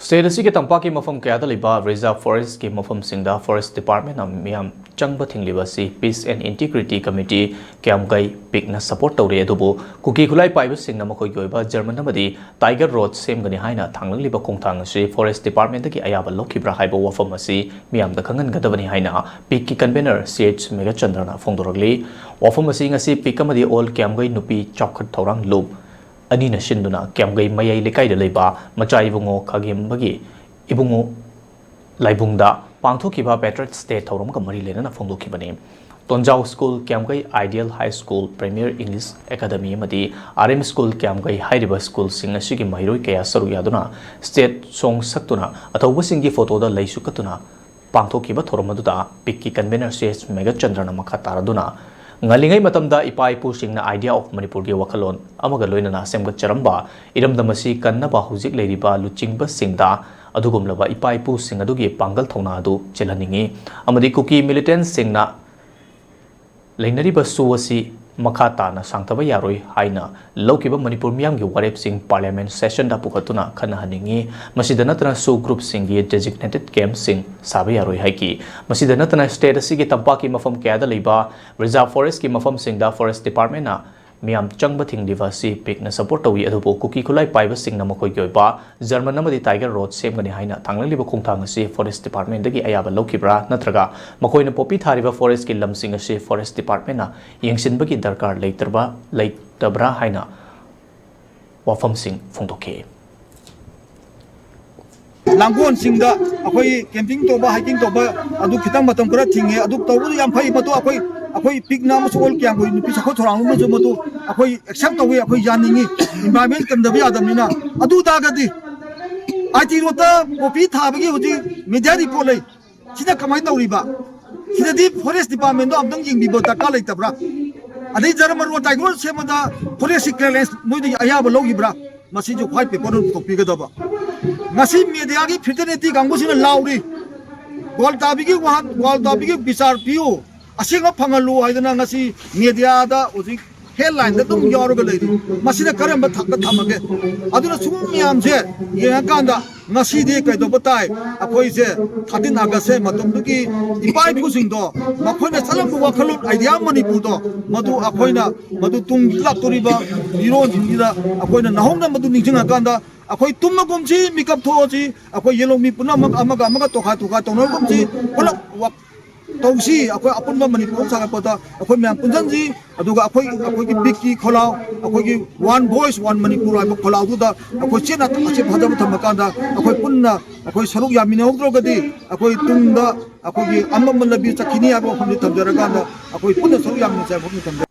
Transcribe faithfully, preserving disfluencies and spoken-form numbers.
State ꯑꯁꯤꯒꯤ ꯇꯝꯄꯥꯛꯀꯤ ꯃꯐꯝ ꯀꯌꯥꯗ ꯂꯩꯕ ꯔꯤꯖꯥꯔꯚ ꯐꯣꯔꯦꯁ꯭ꯠꯀꯤ ꯃꯐꯝꯁꯤꯡꯗ ꯐꯣꯔꯦꯁ꯭ꯠ ꯗꯤꯄꯥꯔꯠꯃꯦꯟꯠꯅ ꯃꯤꯌꯥꯝ ꯆꯪꯕ ꯊꯤꯡꯂꯤꯕ ꯑꯁꯤ Peace and Integrity Committee, ꯀ꯭ꯌꯥꯝꯒꯩ, ꯄꯤꯛꯅ ꯁꯄꯣꯔꯠ ꯇꯧꯔꯤ꯫ ꯑꯗꯨꯕꯨ ꯀꯨꯀꯤ ꯈꯨꯠꯂꯥꯏ ꯄꯥꯏꯕꯁꯤꯡꯅ ꯃꯈꯣꯏꯒꯤ ꯑꯣꯏꯕ ꯖꯔꯃꯟ ꯑꯃꯗꯤ ꯇꯥꯏꯒꯔ ꯔꯣꯗ ꯁꯦꯝꯒꯅꯤ ꯍꯥꯏꯅ ꯊꯥꯡꯂꯛꯂꯤꯕ ꯈꯣꯡꯊꯥꯡ ꯑꯁꯤ ꯐꯣꯔꯦꯁ꯭ꯠ ꯗꯤꯄꯥꯔꯠꯃꯦꯟꯠꯇꯒꯤ ꯑꯌꯥꯕ ꯂꯧꯈꯤꯕ꯭ꯔꯥ ꯍꯥꯏꯕ ꯋꯥꯐꯝ ꯑꯁꯤ ꯃꯤꯌꯥꯝꯗ ꯈꯪꯍꯟꯒꯗꯕꯅꯤ ꯍꯥꯏꯅ ꯄꯤꯛꯀꯤ ꯀꯟꯚꯦꯅꯔ ꯁꯤ ꯑꯩꯆ ꯃꯦꯘꯆꯟꯗ꯭ꯔꯅ ꯐꯣꯡꯗꯣꯔꯛꯂꯤ꯫ ꯋꯥꯐꯝ ꯑꯁꯤ ꯉꯁꯤ ꯄꯤꯛ ꯑꯃꯗꯤ ꯑꯣꯜ ꯀ꯭ꯌꯥꯝꯒꯩ ꯅꯨꯄꯤ ꯆꯥꯎꯈꯠ ꯊꯧꯔꯥꯡ ꯂꯨꯞ ꯑꯅꯤꯅ ꯁꯤꯟꯗꯨꯅ ꯀ꯭ꯌꯥꯝꯒꯩ ꯃꯌꯥꯏ ꯂꯩꯀꯥꯏꯗ ꯂꯩꯕ ꯃꯆꯥ ꯏꯕꯨꯡꯉꯣ ꯈꯥꯒꯦꯝꯕꯒꯤ ꯏꯕꯨꯡꯉꯣ ꯂꯥꯏꯕꯨꯡꯗ ꯄꯥꯡꯊꯣꯛꯈꯤꯕ Patriots Day ꯊꯧꯔꯝꯒ ꯃꯔꯤ ꯂꯩꯅꯅ ꯐꯣꯡꯗꯣꯛꯈꯤꯕꯅꯤ꯫ ꯇꯣꯟꯖꯥꯎ school, ꯀ꯭ꯌꯥꯝꯒꯩ Ideal High School, Premier English Academy ꯑꯃꯗꯤ R M School, ꯀ꯭ꯌꯥꯝꯒꯩ ꯍꯥꯏꯔꯤꯕ ꯁ꯭ꯀꯨꯜꯁꯤꯡ ꯑꯁꯤꯒꯤ ꯃꯍꯩꯔꯣꯏ ꯀꯌꯥ ꯁꯔꯨꯛ ꯌꯥꯗꯨꯅ state song ꯁꯛꯇꯨꯅ ꯑꯊꯧꯕꯁꯤꯡꯒꯤ ꯐꯣꯇꯣꯗ ꯂꯩꯁꯨ ꯀꯠꯇꯨꯅ ꯄꯥꯡꯊꯣꯛꯈꯤꯕ ꯊꯧꯔꯝ ꯑꯗꯨꯗ ꯄꯤꯛꯀꯤ ꯀꯟꯚꯦꯅꯔ ꯁꯤ ꯑꯦꯁ ꯃꯦꯘꯆꯟꯗ꯭ꯔꯅ ꯃꯈꯥ ꯇꯥꯔꯗꯨꯅ, ꯉꯜꯂꯤꯉꯩ ꯃꯇꯝꯗ ꯏꯄꯥ ꯏꯄꯨꯁꯤꯡꯅ idea of ꯃꯅꯤꯄꯨꯔꯒꯤ ꯋꯥꯈꯜꯂꯣꯟ ꯑꯃꯒ ꯂꯣꯏꯅꯅ ꯁꯦꯝꯒꯠꯆꯔꯝꯕ ꯏꯔꯝꯗꯝ ꯑꯁꯤ ꯀꯟꯅꯕ ꯍꯧꯖꯤꯛ ꯂꯩꯔꯤꯕ ꯂꯨꯆꯤꯡꯕꯁꯤꯡꯗ ꯑꯗꯨꯒꯨꯝꯂꯕ ꯏꯄꯥ ꯏꯄꯨꯁꯤꯡ ꯑꯗꯨꯒꯤ ꯄꯥꯡꯒꯜ ꯊꯧꯅꯥ ꯑꯗꯨ ꯆꯦꯜꯍꯟꯅꯤꯡꯏ ꯑꯃꯗꯤ ꯀꯨꯀꯤ militantꯁꯤꯡꯅ ꯂꯩꯅꯔꯤꯕ ꯁꯣ ꯑꯁꯤ ꯃꯈꯥ ꯇꯥꯅ ꯁꯥꯡꯊꯕ ꯌꯥꯔꯣꯏ ꯍꯥꯏꯅ ꯂꯧꯈꯤꯕ ꯃꯅꯤꯄꯨꯔ ꯃꯤꯌꯥꯝꯒꯤ ꯋꯥꯔꯦꯞꯁꯤꯡ parliament sessionꯗ ꯄꯨꯈꯠꯇꯨꯅ ꯈꯟꯅꯍꯟꯅꯤꯡꯏ꯫ ꯃꯁꯤꯗ ꯅꯠꯇꯅ ꯁꯣ groupꯁꯤꯡꯒꯤ designated campꯁꯤꯡ ꯁꯥꯕ ꯌꯥꯔꯣꯏ ꯍꯥꯏꯈꯤ꯫ ꯃꯁꯤꯗ ꯅꯠꯇꯅ state ꯑꯁꯤꯒꯤ ꯇꯝꯄꯥꯛꯀꯤ ꯃꯐꯝ ꯀꯌꯥꯗ ꯂꯩꯕ reserve forestꯀꯤ ꯃꯐꯝꯁꯤꯡꯗ forest departmentꯅ ꯃꯤꯌꯥꯝ ꯆꯪꯕ ꯊꯤꯡꯂꯤꯕ ꯑꯁꯤ ꯄꯤꯛꯅ support ꯇꯧꯏ, ꯑꯗꯨꯕꯨ ꯀꯨꯀꯤ ꯈꯨꯠꯂꯥꯏ ꯄꯥꯏꯕꯁꯤꯡꯅ ꯃꯈꯣꯏꯒꯤ ꯑꯣꯏꯕ ꯖꯔꯃꯟ ꯑꯃꯗꯤ ꯇꯥꯏꯒꯔ ꯔꯣꯗ ꯁꯦꯝꯒꯅꯤ ꯍꯥꯏꯅ ꯊꯥꯡꯂꯛꯂꯤꯕ ꯈꯣꯡꯊꯥꯡ ꯑꯁꯤ forest departmentꯗꯒꯤ ꯑꯌꯥꯕ ꯂꯧꯈꯤꯕ꯭ꯔꯥ ꯅꯠꯇ꯭ꯔꯒ ꯃꯈꯣꯏꯅ ꯄꯣꯄꯤ ꯊꯥꯔꯤꯕ forestꯀꯤ ꯂꯝꯁꯤꯡ ꯑꯁꯤ forest departmentꯅ ꯌꯦꯡꯁꯤꯟꯕꯒꯤ ꯗꯔꯀꯥꯔ ꯂꯩꯇ꯭ꯔꯕ, ꯂꯩꯇꯕ꯭ꯔꯥ ꯍꯥꯏꯅ ꯋꯥꯐꯝꯁꯤꯡ ꯐꯣꯡꯗꯣꯛꯈꯤ꯫ ꯂꯥꯡꯒꯣꯜꯁꯤꯡꯗ ꯑꯩꯈꯣꯏ camping ꯇꯧꯕ, hiking ꯇꯧꯕ, ꯑꯗꯨ ꯈꯤꯇꯪ ꯃꯇꯝ ꯈꯔ ꯊꯤꯡꯉꯦ꯫ ꯑꯗꯨ ꯇꯧꯕꯗꯨ ꯌꯥꯝ ꯐꯩ꯫ ꯃꯗꯨ ꯑꯩꯈꯣꯏ, ꯑꯩꯈꯣꯏ ꯄꯤꯛꯅ ꯑꯃꯁꯨꯡ ꯑꯣꯜ ꯀ꯭ꯌꯥꯝꯒꯤ ꯅꯨꯄꯤ ꯆꯥꯎꯈꯠ ꯊꯧꯔꯥꯡ ꯑꯃꯁꯨ ꯃꯗꯨ ꯑꯩꯈꯣꯏ accept ꯇꯧꯏ, ꯑꯩꯈꯣꯏ ꯌꯥꯅꯤꯡꯏ꯫ Environment ꯀꯟꯗꯕ ꯌꯥꯗꯕꯅꯤꯅ꯫ ꯑꯗꯨ ꯇꯥꯔꯒꯗꯤ ꯑꯥꯏ ꯇꯤ ꯔꯣꯗꯇ ꯄꯣꯄꯤ ꯊꯥꯕꯒꯤ ꯍꯧꯖꯤꯛ media report ꯂꯩ꯫ ꯁꯤꯗ ꯀꯃꯥꯏꯅ ꯇꯧꯔꯤꯕ? ꯁꯤꯗꯗꯤ forest departmentꯗꯣ ꯑꯝꯇꯪ ꯌꯦꯡꯕꯤꯕ ꯗꯔꯀꯥꯔ ꯂꯩꯇꯕ꯭ꯔꯥ? ꯑꯗꯩ ꯖꯔꯃꯟ ꯔꯣꯗ ꯇꯥꯏꯒꯔ ꯁꯦꯝꯕꯗ forestꯀꯤ clearance ꯃꯣꯏꯗꯒꯤ ꯑꯌꯥꯕ ꯂꯧꯈꯤꯕ꯭ꯔꯥ? ꯃꯁꯤꯁꯨ white paperꯗ ꯄꯨꯊꯣꯛꯄꯤꯒꯗꯕ꯫ ꯉꯁꯤ mediaꯒꯤ fraternity ꯀꯥꯡꯕꯨꯁꯤꯅ ꯂꯥꯎꯔꯤ, ꯒ꯭ꯋꯥꯜꯇꯥꯕꯤꯒꯤ ꯋꯥꯍꯪ, ꯒ꯭ꯋꯥꯜꯇꯥꯕꯤꯒꯤ ꯕꯤꯆꯥꯔ ꯄꯤꯌꯨ, ꯑꯁꯦꯡꯕ ꯐꯪꯍꯜꯂꯨ ꯍꯥꯏꯗꯅ ꯉꯁꯤ mediaꯗ ꯍꯧꯖꯤꯛ headlineꯗ ꯑꯗꯨꯝ ꯌꯥꯎꯔꯒ ꯂꯩꯔꯤ꯫ ꯃꯁꯤꯅ ꯀꯔꯝꯕ ꯊꯥꯛꯇ ꯊꯝꯃꯒꯦ? ꯑꯗꯨꯅ ꯁꯨꯝ ꯃꯌꯥꯝꯁꯦ ꯌꯦꯡꯉꯀꯥꯟꯗ ꯉꯁꯤꯗꯤ ꯀꯩꯗꯧꯕ ꯇꯥꯏ? ꯑꯩꯈꯣꯏꯁꯦ ꯊꯥꯔꯇꯤꯟ ꯑꯥꯒꯁꯁꯦ ꯃꯇꯝꯗꯨꯒꯤ ꯏꯄꯥ ꯏꯄꯨꯁꯤꯡꯗꯣ, ꯃꯈꯣꯏꯅ ꯆꯠꯂꯝꯕ ꯋꯥꯈꯜꯂꯣꯟ, ꯑꯥꯏꯗꯤꯌꯥ ꯃꯅꯤꯄꯨꯔꯗꯣ, ꯃꯗꯨ ꯑꯩꯈꯣꯏꯅ, ꯃꯗꯨ ꯇꯨꯡꯒꯤ ꯂꯥꯛꯇꯣꯔꯤꯕ ꯃꯤꯔꯣꯟꯁꯤꯡꯁꯤꯗ ꯑꯩꯈꯣꯏꯅ ꯅꯧꯍꯧꯅ ꯃꯗꯨ ꯅꯤꯡꯁꯤꯡꯉꯀꯥꯟꯗ, ꯑꯩꯈꯣꯏ ꯇꯨꯝꯃꯒꯨꯝꯁꯤ, ꯃꯤꯀꯞ ꯊꯣꯛꯑꯁꯤ, ꯑꯩꯈꯣꯏ ꯌꯦꯂꯣꯡꯃꯤ ꯄꯨꯝꯅꯃꯛ ꯑꯃꯒ ꯑꯃꯒ ꯇꯣꯈꯥꯏ ꯇꯣꯈꯥꯏ ꯇꯧꯅꯔꯒꯨꯝꯁꯤ, ꯄꯨꯂꯞ ꯋꯥ-, ꯇꯧꯁꯤ꯫ ꯑꯩꯈꯣꯏ ꯑꯄꯨꯟꯕ ꯃꯅꯤꯄꯨꯔ ꯑꯃ ꯁꯥꯒꯠꯄꯗ ꯑꯩꯈꯣꯏ ꯃꯌꯥꯝ ꯄꯨꯟꯁꯤꯟꯁꯤ꯫ ꯑꯗꯨꯒ ꯑꯩꯈꯣꯏ, ꯑꯩꯈꯣꯏꯒꯤ ꯕꯤꯛꯀꯤ ꯈꯣꯜꯂꯥꯎ, ꯑꯩꯈꯣꯏꯒꯤ One Voice One Manipur ꯍꯥꯏꯕ ꯈꯣꯜꯂꯥꯎꯗꯨꯗ ꯑꯩꯈꯣꯏ ꯆꯦꯠꯅ ꯊꯥꯖꯕ ꯊꯝꯕ ꯀꯥꯟꯗ, ꯑꯩꯈꯣꯏ ꯄꯨꯟꯅ ꯑꯩꯈꯣꯏ ꯁꯔꯨꯛ ꯌꯥꯃꯤꯟꯅꯍꯧꯗ꯭ꯔꯒꯗꯤ, ꯑꯩꯈꯣꯏ ꯇꯨꯡꯗ ꯑꯩꯈꯣꯏꯒꯤ ꯑꯃꯝꯕ ꯂꯝꯕꯤ ꯆꯠꯈꯤꯅꯤ ꯍꯥꯏꯕ ꯋꯥꯐꯝꯁꯤ ꯊꯝꯖꯔꯀꯥꯟꯗ, ꯑꯩꯈꯣꯏ ꯄꯨꯟꯅ ꯁꯔꯨꯛ ꯌꯥꯃꯤꯟꯅꯁꯦ ꯍꯥꯏꯕ ꯋꯥꯐꯝꯁꯤ ꯊꯝꯖꯔꯦ꯫